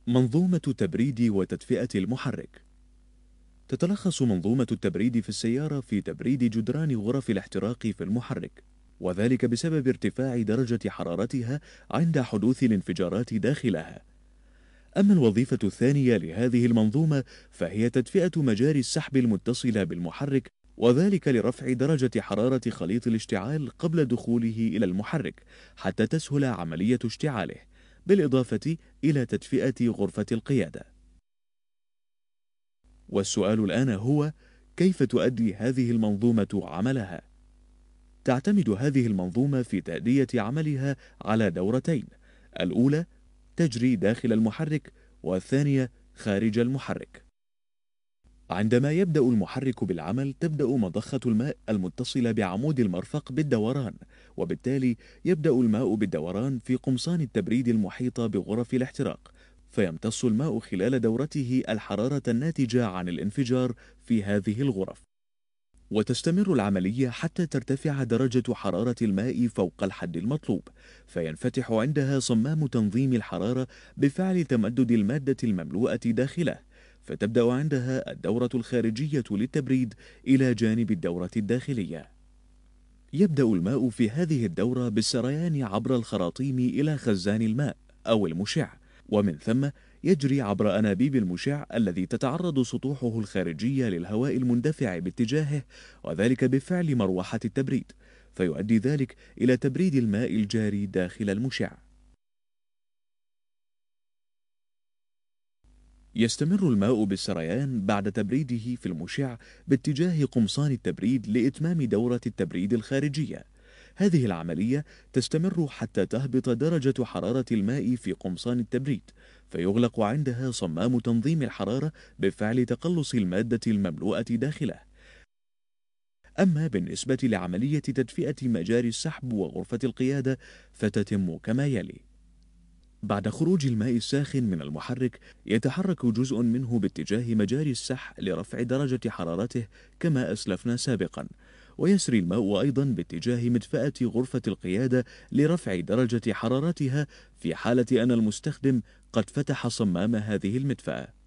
منظومة تبريد وتدفئة المحرك. تتلخص منظومة التبريد في السيارة في تبريد جدران غرف الاحتراق في المحرك، وذلك بسبب ارتفاع درجة حرارتها عند حدوث الانفجارات داخلها. أما الوظيفة الثانية لهذه المنظومة فهي تدفئة مجاري السحب المتصلة بالمحرك، وذلك لرفع درجة حرارة خليط الاشتعال قبل دخوله إلى المحرك حتى تسهل عملية اشتعاله، بالإضافة إلى تدفئة غرفة القيادة. والسؤال الآن هو: كيف تؤدي هذه المنظومة عملها؟ تعتمد هذه المنظومة في تأدية عملها على دورتين: الأولى تجري داخل المحرك، والثانية خارج المحرك. عندما يبدأ المحرك بالعمل تبدأ مضخة الماء المتصلة بعمود المرفق بالدوران، وبالتالي يبدأ الماء بالدوران في قمصان التبريد المحيطة بغرف الاحتراق، فيمتص الماء خلال دورته الحرارة الناتجة عن الانفجار في هذه الغرف، وتستمر العملية حتى ترتفع درجة حرارة الماء فوق الحد المطلوب، فينفتح عندها صمام تنظيم الحرارة بفعل تمدد المادة المملوءة داخله، فتبدأ عندها الدورة الخارجية للتبريد إلى جانب الدورة الداخلية. يبدأ الماء في هذه الدورة بالسريان عبر الخراطيم إلى خزان الماء أو المشع، ومن ثم يجري عبر أنابيب المشع الذي تتعرض سطوحه الخارجية للهواء المندفع باتجاهه، وذلك بفعل مروحة التبريد، فيؤدي ذلك إلى تبريد الماء الجاري داخل المشع. يستمر الماء بالسريان بعد تبريده في المشع باتجاه قمصان التبريد لإتمام دورة التبريد الخارجية. هذه العملية تستمر حتى تهبط درجة حرارة الماء في قمصان التبريد، فيغلق عندها صمام تنظيم الحرارة بفعل تقلص المادة المملوءة داخله. أما بالنسبة لعملية تدفئة مجاري السحب وغرفة القيادة فتتم كما يلي: بعد خروج الماء الساخن من المحرك يتحرك جزء منه باتجاه مجاري السح لرفع درجة حرارته كما أسلفنا سابقا، ويسري الماء أيضا باتجاه مدفأة غرفة القيادة لرفع درجة حرارتها في حالة أن المستخدم قد فتح صمام هذه المدفأة.